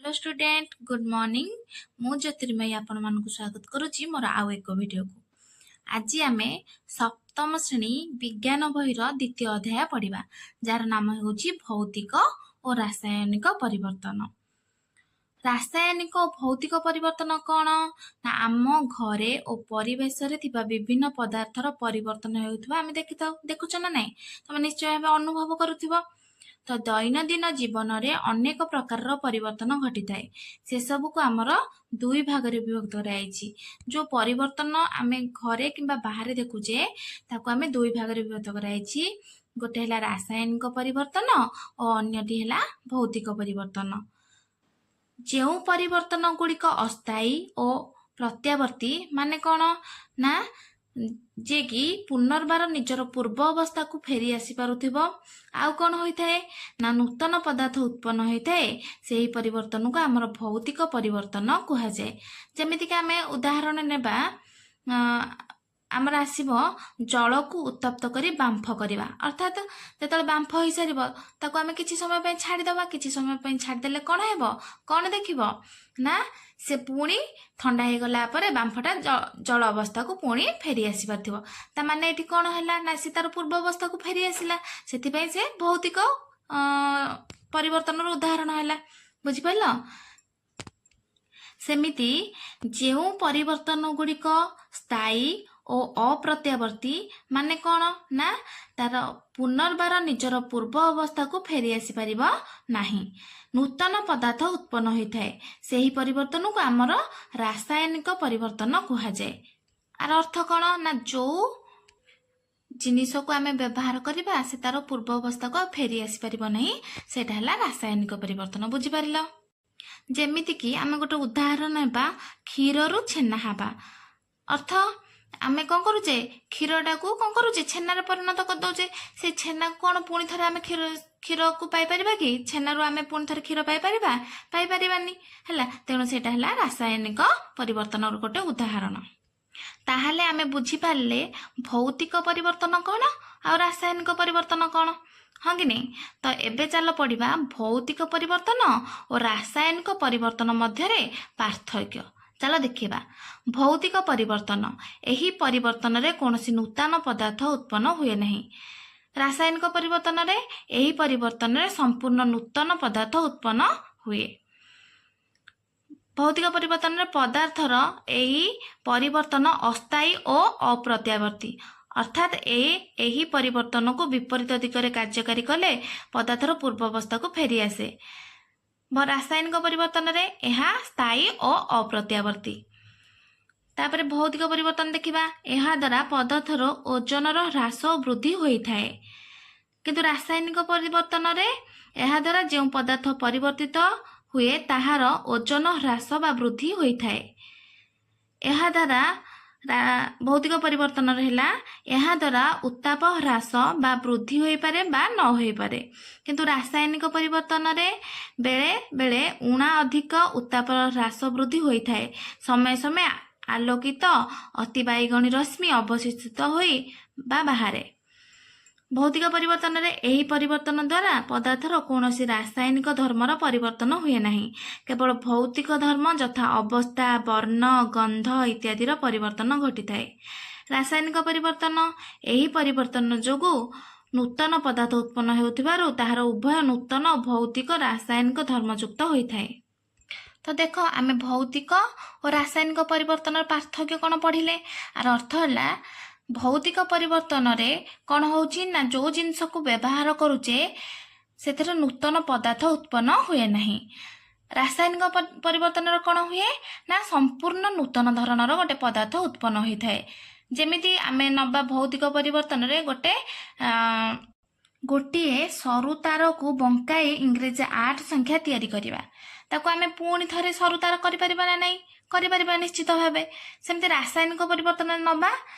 Hello student, good morning. ମୁଁ ଜ୍ୟୋତିର୍ମୟୀ ଆପଣମାନଙ୍କୁ ସ୍ୱାଗତ କରୁଛି ମୋର ଆଉ ଏକ ଭିଡ଼ିଓକୁ। ଆଜି ଆମେ ସପ୍ତମ ଶ୍ରେଣୀ ବିଜ୍ଞାନ ବହିର ଦ୍ୱିତୀୟ ଅଧ୍ୟାୟ ପଢ଼ିବା, ଯାହାର ନାମ ହେଉଛି ଭୌତିକ ଓ ରାସାୟନିକ ପରିବର୍ତ୍ତନ। ରାସାୟନିକ ଓ ଭୌତିକ ପରିବର୍ତ୍ତନ କ'ଣ ନା, ଆମ ଘରେ ଓ ପରିବେଶରେ ଥିବା ବିଭିନ୍ନ ପଦାର୍ଥର ପରିବର୍ତ୍ତନ ହେଉଥିବା ଆମେ ଦେଖିଥାଉ। ଦେଖୁଛ ନା ନାଇଁ? ତମେ ନିଶ୍ଚୟ ଭାବେ ଅନୁଭବ କରୁଥିବ। ତ ଦୈନନ୍ଦିନ ଜୀବନରେ ଅନେକ ପ୍ରକାରର ପରିବର୍ତ୍ତନ ଘଟିଥାଏ। ସେସବୁକୁ ଆମର ଦୁଇ ଭାଗରେ ବିଭକ୍ତ କରାଯାଇଛି। ଯୋଉ ପରିବର୍ତ୍ତନ ଆମେ ଘରେ କିମ୍ବା ବାହାରେ ଦେଖୁଛେ, ତାକୁ ଆମେ ଦୁଇ ଭାଗରେ ବିଭକ୍ତ କରାଯାଇଛି। ଗୋଟେ ହେଲା ରାସାୟନିକ ପରିବର୍ତ୍ତନ ଓ ଅନ୍ୟଟି ହେଲା ଭୌତିକ ପରିବର୍ତ୍ତନ। ଯେଉଁ ପରିବର୍ତ୍ତନ ଗୁଡ଼ିକ ଅସ୍ଥାୟୀ ଓ ପ୍ରତ୍ୟାବର୍ତ୍ତୀ, ମାନେ କ'ଣ ନା, ଯିଏକି ପୁନର୍ବାର ନିଜର ପୂର୍ବ ଅବସ୍ଥାକୁ ଫେରି ଆସିପାରୁଥିବ, ଆଉ କ'ଣ ହୋଇଥାଏ ନା, ନୂତନ ପଦାର୍ଥ ଉତ୍ପନ୍ନ ହୋଇଥାଏ, ସେହି ପରିବର୍ତ୍ତନକୁ ଆମର ଭୌତିକ ପରିବର୍ତ୍ତନ କୁହାଯାଏ। ଯେମିତିକି ଆମେ ଉଦାହରଣ ନେବା, ଆମର ଆସିବ ଜଳକୁ ଉତ୍ତପ୍ତ କରି ବାମ୍ଫ କରିବା। ଅର୍ଥାତ୍ ଯେତେବେଳେ ବାମ୍ଫ ହେଇସାରିବ, ତାକୁ ଆମେ କିଛି ସମୟ ପାଇଁ ଛାଡ଼ିଦେବା। କିଛି ସମୟ ପାଇଁ ଛାଡ଼ିଦେଲେ କ'ଣ ହେବ? କ'ଣ ଦେଖିବ ନା, ସେ ପୁଣି ଥଣ୍ଡା ହେଇଗଲା ପରେ ବାମ୍ଫଟା ଜଳ ଅବସ୍ଥାକୁ ପୁଣି ଫେରି ଆସିପାରିଥିବ। ତା ମାନେ ଏଠି କ'ଣ ହେଲା ନା, ସେ ତାର ପୂର୍ବ ଅବସ୍ଥାକୁ ଫେରି ଆସିଲା। ସେଥିପାଇଁ ସେ ଭୌତିକ ପରିବର୍ତ୍ତନର ଉଦାହରଣ ହେଲା। ବୁଝିପାରିଲ? ସେମିତି ଯେଉଁ ପରିବର୍ତ୍ତନ ଗୁଡ଼ିକ ସ୍ଥାୟୀ ଓ ଅପ୍ରତ୍ୟାବର୍ତ୍ତୀ, ମାନେ କ'ଣ ନା, ତାର ପୁନର୍ବାର ନିଜର ପୂର୍ବ ଅବସ୍ଥାକୁ ଫେରି ଆସିପାରିବ ନାହିଁ, ନୂତନ ପଦାର୍ଥ ଉତ୍ପନ୍ନ ହୋଇଥାଏ, ସେହି ପରିବର୍ତ୍ତନକୁ ଆମର ରାସାୟନିକ ପରିବର୍ତ୍ତନ କୁହାଯାଏ। ଆର ଅର୍ଥ କ'ଣ ନା, ଯୋଉ ଜିନିଷକୁ ଆମେ ବ୍ୟବହାର କରିବା, ସେ ତାର ପୂର୍ବ ଅବସ୍ଥାକୁ ଆଉ ଫେରି ଆସିପାରିବ ନାହିଁ, ସେଇଟା ହେଲା ରାସାୟନିକ ପରିବର୍ତ୍ତନ। ବୁଝିପାରିଲ? ଯେମିତିକି ଆମେ ଗୋଟେ ଉଦାହରଣ ନେବା, କ୍ଷୀରରୁ ଛେନା ହେବା। ଅର୍ଥ ଆମେ କ'ଣ କରୁଛେ? କ୍ଷୀରଟାକୁ କ'ଣ କରୁଛେ? ଛେନାରେ ପରିଣତ କରିଦଉଛେ। ସେ ଛେନାକୁ କ'ଣ ପୁଣି ଥରେ ଆମେ କ୍ଷୀରକୁ ପାଇପାରିବା କି? ଛେନାରୁ ଆମେ ପୁଣି ଥରେ କ୍ଷୀର ପାଇପାରିବା? ପାଇପାରିବାନି। ହେଲା, ତେଣୁ ସେଇଟା ହେଲା ରାସାୟନିକ ପରିବର୍ତ୍ତନର ଗୋଟେ ଉଦାହରଣ। ତାହେଲେ ଆମେ ବୁଝିପାରିଲେ ଭୌତିକ ପରିବର୍ତ୍ତନ କ'ଣ ଆଉ ରାସାୟନିକ ପରିବର୍ତ୍ତନ କ'ଣ, ହଁ କି ନାଇଁ? ତ ଏବେ ଚାଲ ପଢିବା ଭୌତିକ ପରିବର୍ତ୍ତନ ଓ ରାସାୟନିକ ପରିବର୍ତ୍ତନ ମଧ୍ୟରେ ପାର୍ଥକ୍ୟ। ଚାଲ ଦେଖିବା। ଭୌତିକ ପରିବର୍ତ୍ତନ: ଏହି ପରିବର୍ତ୍ତନରେ କୌଣସି ନୂତନ ପଦାର୍ଥ ଉତ୍ପନ୍ନ ହୁଏ ନାହିଁ। ରାସାୟନିକ ପରିବର୍ତ୍ତନରେ ଏହି ପରିବର୍ତ୍ତନରେ ସମ୍ପୂର୍ଣ୍ଣ ନୂତନ ପଦାର୍ଥ ଉତ୍ପନ୍ନ ହୁଏ। ଭୌତିକ ପରିବର୍ତ୍ତନରେ ପଦାର୍ଥର ଏହି ପରିବର୍ତ୍ତନ ଅସ୍ଥାୟୀ ଓ ଅପ୍ରତ୍ୟାବର୍ତ୍ତୀ। ଅର୍ଥାତ୍ ଏହି ପରିବର୍ତ୍ତନକୁ ବିପରୀତ ଦିଗରେ କାର୍ଯ୍ୟକାରୀ କଲେ ପଦାର୍ଥର ପୂର୍ବ ଅବସ୍ଥାକୁ ଫେରି ଆସେ। ରାସାୟନିକ ପରିବର୍ତ୍ତନରେ ଏହା ସ୍ଥାୟୀ ଓ ଅପ୍ରତ୍ୟାବର୍ତ୍ତୀ। ତାପରେ ଭୌତିକ ପରିବର୍ତ୍ତନ ଦେଖିବା। ଏହା ଦ୍ୱାରା ପଦାର୍ଥର ଓଜନର ହ୍ରାସ ଓ ବୃଦ୍ଧି ହୋଇଥାଏ। କିନ୍ତୁ ରାସାୟନିକ ପରିବର୍ତ୍ତନରେ ଏହା ଦ୍ୱାରା ଯେଉଁ ପଦାର୍ଥ ପରିବର୍ତ୍ତିତ ହୁଏ, ତାହାର ଓଜନ ହ୍ରାସ ବା ବୃଦ୍ଧି ହୋଇଥାଏ। ଏହା ଦ୍ୱାରା ଭୌତିକ ପରିବର୍ତ୍ତନରେ ହେଲା, ଏହା ଦ୍ୱାରା ଉତ୍ତାପ ହ୍ରାସ ବା ବୃଦ୍ଧି ହୋଇପାରେ ବା ନ ହୋଇପାରେ। କିନ୍ତୁ ରାସାୟନିକ ପରିବର୍ତ୍ତନରେ ବେଳେ ବେଳେ ଉଣା ଅଧିକ ଉତ୍ତାପର ହ୍ରାସ ବୃଦ୍ଧି ହୋଇଥାଏ। ସମୟ ସମୟ ଆଲୋକିତ ଅତିବାଇଗଣୀ ରଶ୍ମି ଅବଶୋଷିତ ହୋଇ ବା ବାହାରେ। ଭୌତିକ ପରିବର୍ତ୍ତନରେ ଏହି ପରିବର୍ତ୍ତନ ଦ୍ୱାରା ପଦାର୍ଥର କୌଣସି ରାସାୟନିକ ଧର୍ମର ପରିବର୍ତ୍ତନ ହୁଏ ନାହିଁ। କେବଳ ଭୌତିକ ଧର୍ମ ଯଥା ଅବସ୍ଥା, ବର୍ଣ୍ଣ, ଗନ୍ଧ ଇତ୍ୟାଦିର ପରିବର୍ତ୍ତନ ଘଟିଥାଏ। ରାସାୟନିକ ପରିବର୍ତ୍ତନ: ଏହି ପରିବର୍ତ୍ତନ ଯୋଗୁଁ ନୂତନ ପଦାର୍ଥ ଉତ୍ପନ୍ନ ହେଉଥିବାରୁ ତାହାର ଉଭୟ ନୂତନ ଓ ଭୌତିକ ରାସାୟନିକ ଧର୍ମଯୁକ୍ତ ହୋଇଥାଏ। ତ ଦେଖ, ଆମେ ଭୌତିକ ଓ ରାସାୟନିକ ପରିବର୍ତ୍ତନର ପାର୍ଥକ୍ୟ କ'ଣ ପଢିଲେ। ଆର ଅର୍ଥ ହେଲା, ଭୌତିକ ପରିବର୍ତ୍ତନରେ କ'ଣ ହଉଛି ନା, ଯୋଉ ଜିନିଷକୁ ବ୍ୟବହାର କରୁଛେ, ସେଥିରେ ନୂତନ ପଦାର୍ଥ ଉତ୍ପନ୍ନ ହୁଏ ନାହିଁ। ରାସାୟନିକ ପରିବର୍ତ୍ତନରେ କ'ଣ ହୁଏ ନା, ସମ୍ପୂର୍ଣ୍ଣ ନୂତନ ଧରଣର ଗୋଟେ ପଦାର୍ଥ ଉତ୍ପନ୍ନ ହୋଇଥାଏ। ଯେମିତି ଆମେ ନବା, ଭୌତିକ ପରିବର୍ତ୍ତନରେ ଗୋଟିଏ ସରୁ ତାରକୁ ବଙ୍କାଇ ଇଂରେଜୀ 8 ସଂଖ୍ୟା ତିଆରି କରିବା। ତାକୁ ଆମେ ପୁଣି ଥରେ ସରୁ ତାର କରିପାରିବା ନା ନାହିଁ? କରିପାରିବା ନିଶ୍ଚିତ ଭାବେ। ସେମିତି ରାସାୟନିକ ପରିବର୍ତ୍ତନ ନବା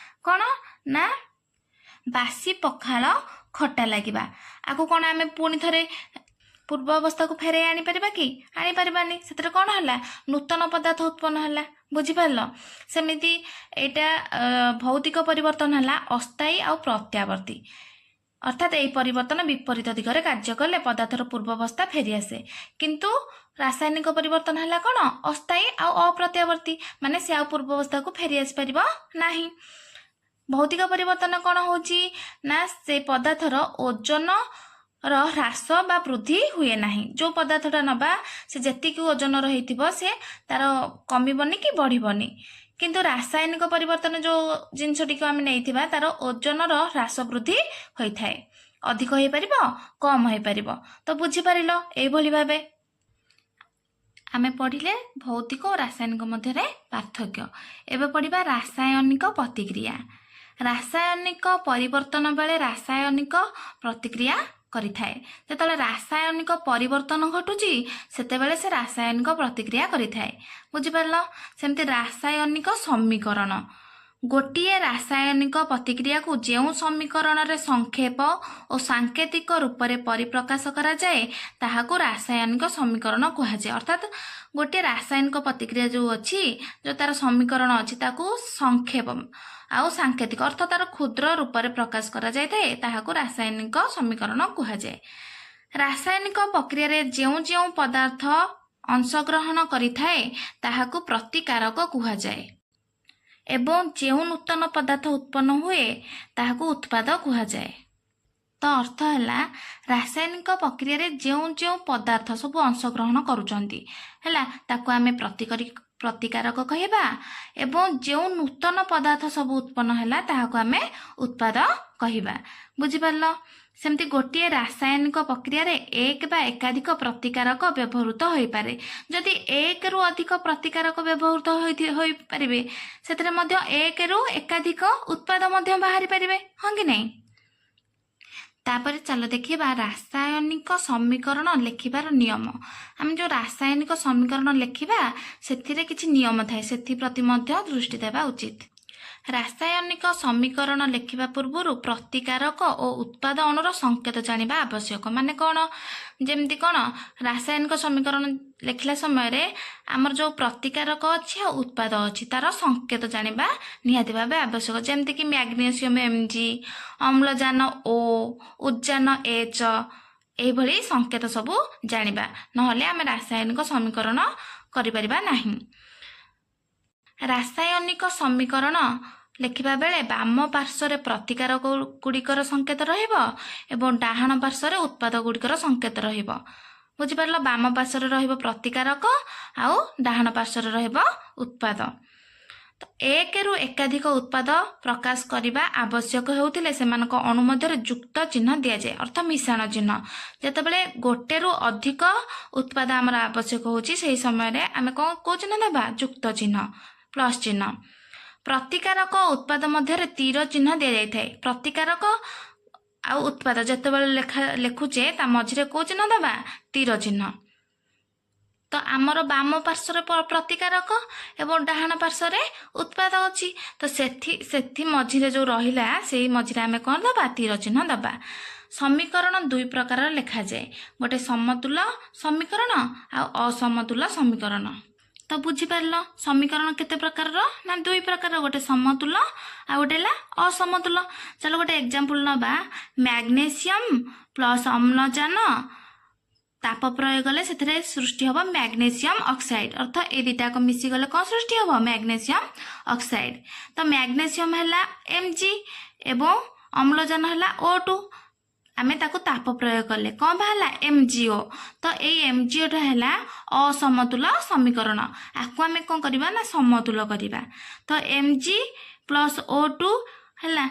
କ'ଣ ନା, ବାସି ପଖାଳ ଖଟା ଲାଗିବା। ଆକୁ କ'ଣ ଆମେ ପୁଣି ଥରେ ପୂର୍ବ ଅବସ୍ଥାକୁ ଫେରାଇ ଆଣିପାରିବା କି? ଆଣିପାରିବାନି। ସେଥିରେ କ'ଣ ହେଲା? ନୂତନ ପଦାର୍ଥ ଉତ୍ପନ୍ନ ହେଲା। ବୁଝିପାରିଲ? ସେମିତି ଏଇଟା ଭୌତିକ ପରିବର୍ତ୍ତନ ହେଲା ଅସ୍ଥାୟୀ ଆଉ ପ୍ରତ୍ୟାବର୍ତ୍ତୀ। ଅର୍ଥାତ୍ ଏହି ପରିବର୍ତ୍ତନ ବିପରୀତ ଦିଗରେ କାର୍ଯ୍ୟ କଲେ ପଦାର୍ଥର ପୂର୍ବାବସ୍ଥା ଫେରିଆସେ। କିନ୍ତୁ ରାସାୟନିକ ପରିବର୍ତ୍ତନ ହେଲା କ'ଣ? ଅସ୍ଥାୟୀ ଆଉ ଅପ୍ରତ୍ୟାବର୍ତ୍ତୀ, ମାନେ ସେ ଆଉ ପୂର୍ବାବସ୍ଥାକୁ ଫେରି ଆସିପାରିବ ନାହିଁ। ଭୌତିକ ପରିବର୍ତ୍ତନ କ'ଣ ହେଉଛି ନା ସେ ପଦାର୍ଥର ଓଜନର ହ୍ରାସ ବା ବୃଦ୍ଧି ହୁଏ ନାହିଁ। ଯେଉଁ ପଦାର୍ଥଟା ନେବା, ସେ ଯେତିକି ଓଜନର ହେଇଥିବ, ସେ ତାର କମିବନି କି ବଢ଼ିବନି। କିନ୍ତୁ ରାସାୟନିକ ପରିବର୍ତ୍ତନ, ଯେଉଁ ଜିନିଷଟିକୁ ଆମେ ନେଇଥିବା, ତାର ଓଜନର ହ୍ରାସ ବୃଦ୍ଧି ହୋଇଥାଏ। ଅଧିକ ହେଇପାରିବ, କମ୍ ହେଇପାରିବ। ତ ବୁଝିପାରିଲ? ଏଇଭଳି ଭାବେ ଆମେ ପଢ଼ିଲେ ଭୌତିକ ଓ ରାସାୟନିକ ମଧ୍ୟରେ ପାର୍ଥକ୍ୟ। ଏବେ ପଢ଼ିବା ରାସାୟନିକ ପ୍ରତିକ୍ରିୟା। ରାସାୟନିକ ପରିବର୍ତ୍ତନ ବେଳେ ରାସାୟନିକ ପ୍ରତିକ୍ରିୟା କରିଥାଏ। ଯେତେବେଳେ ରାସାୟନିକ ପରିବର୍ତ୍ତନ ଘଟୁଛି, ସେତେବେଳେ ସେ ରାସାୟନିକ ପ୍ରତିକ୍ରିୟା କରିଥାଏ। ବୁଝିପାରିଲ? ସେମିତି ରାସାୟନିକ ସମୀକରଣ। ଗୋଟିଏ ରାସାୟନିକ ପ୍ରତିକ୍ରିୟାକୁ ଯେଉଁ ସମୀକରଣରେ ସଂକ୍ଷେପ ଓ ସାଙ୍କେତିକ ରୂପରେ ପରିପ୍ରକାଶ କରାଯାଏ, ତାହାକୁ ରାସାୟନିକ ସମୀକରଣ କୁହାଯାଏ। ଅର୍ଥାତ୍ ଗୋଟିଏ ରାସାୟନିକ ପ୍ରତିକ୍ରିୟା ଯେଉଁ ଅଛି, ଯେଉଁ ତାର ସମୀକରଣ ଅଛି, ତାକୁ ସଂକ୍ଷେପ ଆଉ ସାଙ୍କେତିକ, ଅର୍ଥ ତାର କ୍ଷୁଦ୍ର ରୂପରେ ପ୍ରକାଶ କରାଯାଇଥାଏ, ତାହାକୁ ରାସାୟନିକ ସମୀକରଣ କୁହାଯାଏ। ରାସାୟନିକ ପ୍ରକ୍ରିୟାରେ ଯେଉଁ ଯେଉଁ ପଦାର୍ଥ ଅଂଶଗ୍ରହଣ କରିଥାଏ, ତାହାକୁ ପ୍ରତିକାରକ କୁହାଯାଏ ଏବଂ ଯେଉଁ ନୂତନ ପଦାର୍ଥ ଉତ୍ପନ୍ନ ହୁଏ, ତାହାକୁ ଉତ୍ପାଦ କୁହାଯାଏ। ତ ଅର୍ଥ ହେଲା, ରାସାୟନିକ ପ୍ରକ୍ରିୟାରେ ଯେଉଁ ଯେଉଁ ପଦାର୍ଥ ସବୁ ଅଂଶଗ୍ରହଣ କରୁଛନ୍ତି, ହେଲା, ତାକୁ ଆମେ ପ୍ରତିକାରକ କହିବା ଏବଂ ଯେଉଁ ନୂତନ ପଦାର୍ଥ ସବୁ ଉତ୍ପନ୍ନ ହେଲା, ତାହାକୁ ଆମେ ଉତ୍ପାଦ କହିବା। ବୁଝିପାରିଲ? ସେମିତି ଗୋଟିଏ ରାସାୟନିକ ପ୍ରକ୍ରିୟାରେ ଏକ ବା ଏକାଧିକ ପ୍ରତିକାରକ ବ୍ୟବହୃତ ହୋଇପାରେ। ଯଦି ଏକରୁ ଅଧିକ ପ୍ରତିକାରକ ବ୍ୟବହୃତ ହୋଇପାରିବେ, ସେଥିରେ ମଧ୍ୟ ଏକରୁ ଏକାଧିକ ଉତ୍ପାଦ ମଧ୍ୟ ବାହାରି ପାରିବେ, ହଁ କି ନାହିଁ? ତାପରେ ଚାଲ ଦେଖିବା ରାସାୟନିକ ସମୀକରଣ ଲେଖିବାର ନିୟମ। ଆମେ ଯେଉଁ ରାସାୟନିକ ସମୀକରଣ ଲେଖିବା, ସେଥିରେ କିଛି ନିୟମ ଥାଏ, ସେଥିପ୍ରତି ମଧ୍ୟ ଦୃଷ୍ଟି ଦେବା ଉଚିତ। ରାସାୟନିକ ସମୀକରଣ ଲେଖିବା ପୂର୍ବରୁ ପ୍ରତିକାରକ ଓ ଉତ୍ପାଦ ଅଣୁର ସଂକେତ ଜାଣିବା ଆବଶ୍ୟକ। ମାନେ କ'ଣ? ଯେମିତି କ'ଣ, ରାସାୟନିକ ସମୀକରଣ ଲେଖିଲା ସମୟରେ ଆମର ଯେଉଁ ପ୍ରତିକାରକ ଅଛି ଆଉ ଉତ୍ପାଦ ଅଛି, ତାର ସଂକେତ ଜାଣିବା ନିହାତି ଭାବେ ଆବଶ୍ୟକ। ଯେମିତିକି ମ୍ୟାଗ୍ନେସିୟମ Mg, ଅମ୍ଳଜାନ ଓ, ଉଦ୍ଜାନ ଏଚ୍, ଏଇଭଳି ସଂକେତ ସବୁ ଜାଣିବା, ନହେଲେ ଆମେ ରାସାୟନିକ ସମୀକରଣ କରିପାରିବା ନାହିଁ। ରାସାୟନିକ ସମୀକରଣ ଲେଖିବା ବେଳେ ବାମ ପାର୍ଶ୍ୱରେ ପ୍ରତିକାରକ ଗୁଡ଼ିକର ସଂକେତ ରହିବ ଏବଂ ଡାହାଣ ପାର୍ଶ୍ୱରେ ଉତ୍ପାଦ ଗୁଡ଼ିକର ସଂକେତ ରହିବ। ବୁଝିପାରିଲ? ବାମ ପାର୍ଶ୍ୱରେ ରହିବ ପ୍ରତିକାରକ ଆଉ ଡାହାଣ ପାର୍ଶ୍ୱରେ ରହିବ ଉତ୍ପାଦ। ତ ଏକରୁ ଏକାଧିକ ଉତ୍ପାଦ ପ୍ରକାଶ କରିବା ଆବଶ୍ୟକ ହେଉଥିଲେ ସେମାନଙ୍କ ଅଣୁ ମଧ୍ୟରେ ଯୁକ୍ତ ଚିହ୍ନ ଦିଆଯାଏ, ଅର୍ଥ ମିଶାଣ ଚିହ୍ନ। ଯେତେବେଳେ ଗୋଟେରୁ ଅଧିକ ଉତ୍ପାଦ ଆମର ଆବଶ୍ୟକ ହେଉଛି, ସେହି ସମୟରେ ଆମେ କ'ଣ, କୋଉ ଚିହ୍ନ ଦେବା? ଯୁକ୍ତ ଚିହ୍ନ, ପ୍ଲସ୍ ଚିହ୍ନ। ପ୍ରତିକାରକ ଉତ୍ପାଦ ମଧ୍ୟରେ ତୀର ଚିହ୍ନ ଦିଆଯାଇଥାଏ। ପ୍ରତିକାରକ ଆଉ ଉତ୍ପାଦ ଯେତେବେଳେ ଲେଖୁଛେ, ତା ମଝିରେ କୋଉ ଚିହ୍ନ ଦେବା? ତୀର ଚିହ୍ନ। ତ ଆମର ବାମ ପାର୍ଶ୍ୱରେ ପ୍ରତିକାରକ ଏବଂ ଡାହାଣ ପାର୍ଶ୍ୱରେ ଉତ୍ପାଦ ଅଛି, ତ ସେଥି ମଝିରେ ଯେଉଁ ରହିଲା, ସେଇ ମଝିରେ ଆମେ କ'ଣ ଦେବା? ତୀର ଚିହ୍ନ ଦେବା। ସମୀକରଣ ଦୁଇ ପ୍ରକାରର ଲେଖାଯାଏ, ଗୋଟେ ସମତୁଲ ସମୀକରଣ ଆଉ ଅସମତୁଲ ସମୀକରଣ। ତ ବୁଝିପାରିଲ, ସମୀକରଣ କେତେ ପ୍ରକାରର? ନା ଦୁଇ ପ୍ରକାର, ଗୋଟେ ସମତୁଲ ଆଉ ଗୋଟେ ହେଲା ଅସମତୁଲ। ଚାଲ ଗୋଟେ ଏକ୍ଜାମ୍ପଲ ନେବା। ମ୍ୟାଗ୍ନେସିୟମ ପ୍ଲସ୍ ଅମ୍ଳଜାନ ତାପ ପ୍ରୟୋଗ କଲେ ସେଥିରେ ସୃଷ୍ଟି ହେବ ମ୍ୟାଗ୍ନେସିୟମ ଅକ୍ସାଇଡ୍। ଅର୍ଥ ଏ ଦୁଇଟାକ ମିଶିଗଲେ କ'ଣ ସୃଷ୍ଟି ହେବ? Magnesium oxide. ତ ମ୍ୟାଗ୍ନେସିୟମ ହେଲା Mg ଏବଂ ଅମ୍ଳଜାନ ହେଲା O2। ଆମେ ତାକୁ ତାପ ପ୍ରୟୋଗ କଲେ କ'ଣ ବାହାରିଲା? MgO। ତ ଏଇ MgOଟା ହେଲା ଅସମତୁଲ ସମୀକରଣ। ଆକୁ ଆମେ କ'ଣ କରିବା ନା ସମତୁଲ କରିବା। ତ Mg plus O2 ହେଲା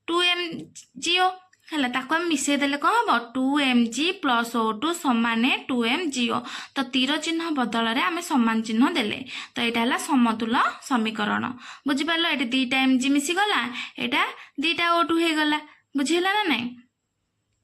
2MgO ହେଲା। ତାକୁ ଆମେ ମିଶେଇ ଦେଲେ କ'ଣ ହବ? 2Mg plus O2 ସମାନେ 2MgO। ତ ତୀର ଚିହ୍ନ ବଦଳରେ ଆମେ ସମାନ ଚିହ୍ନ ଦେଲେ। ତ ଏଇଟା ହେଲା ସମତୁଲ ସମୀକରଣ। ବୁଝିପାରିଲ? ଏଠି ଦୁଇଟା Mg ମିଶିଗଲା, ଏଇଟା ଦୁଇଟା O2 ହେଇଗଲା। ବୁଝିହେଲା ନା ନାଇଁ?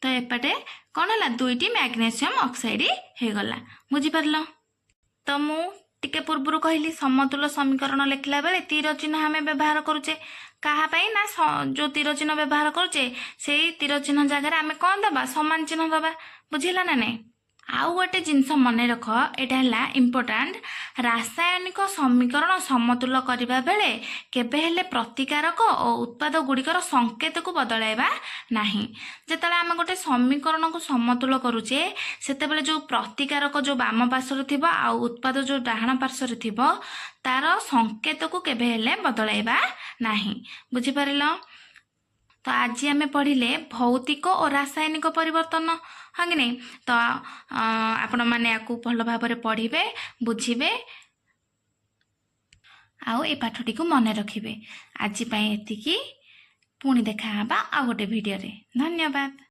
ତ ଏପଟେ କ'ଣ ହେଲା? ଦୁଇଟି ମ୍ୟାଗ୍ନେସିୟମ ଅକ୍ସାଇଡ୍ ହେଇଗଲା। ବୁଝିପାରିଲ? ତ ମୁଁ ଟିକେ ପୂର୍ବରୁ କହିଲି, ସମତୁଲ ସମୀକରଣ ଲେଖିଲା ବେଳେ ତୀର ଚିହ୍ନ ଆମେ ବ୍ୟବହାର କରୁଛେ କାହା ପାଇଁ ନା ଯୋଉ ତୀର ଚିହ୍ନ ବ୍ୟବହାର କରୁଛେ, ସେଇ ତୀର ଚିହ୍ନ ଜାଗାରେ ଆମେ କ'ଣ ଦେବା? ସମାନ ଚିହ୍ନ ଦେବା। ବୁଝିଲା ନା ନାଇଁ? ଆଉ ଗୋଟେ ଜିନିଷ ମନେ ରଖ, ଏଇଟା ହେଲା ଇମ୍ପୋର୍ଟାଣ୍ଟ। ରାସାୟନିକ ସମୀକରଣ ସମତୁଲ କରିବା ବେଳେ କେବେ ହେଲେ ପ୍ରତିକାରକ ଓ ଉତ୍ପାଦ ଗୁଡ଼ିକର ସଂକେତକୁ ବଦଳାଇବା ନାହିଁ। ଯେତେବେଳେ ଆମେ ଗୋଟେ ସମୀକରଣକୁ ସମତୁଲ କରୁଛେ, ସେତେବେଳେ ଯେଉଁ ପ୍ରତିକାରକ ଯେଉଁ ବାମ ପାର୍ଶ୍ୱରେ ଥିବ ଆଉ ଉତ୍ପାଦ ଯେଉଁ ଡାହାଣ ପାର୍ଶ୍ୱରେ ଥିବ, ତାର ସଂକେତକୁ କେବେ ହେଲେ ବଦଳାଇବା ନାହିଁ। ବୁଝିପାରିଲ ତ? ଆଜି ଆମେ ପଢ଼ିଲେ ଭୌତିକ ଓ ରାସାୟନିକ ପରିବର୍ତ୍ତନ, ହଁ କି ନାହିଁ? ତ ଆପଣମାନେ ୟାକୁ ଭଲ ଭାବରେ ପଢ଼ିବେ, ବୁଝିବେ ଆଉ ଏ ପାଠଟିକୁ ମନେ ରଖିବେ। ଆଜି ପାଇଁ ଏତିକି। ପୁଣି ଦେଖାହେବା ଆଉ ଗୋଟେ ଭିଡ଼ିଓରେ। ଧନ୍ୟବାଦ।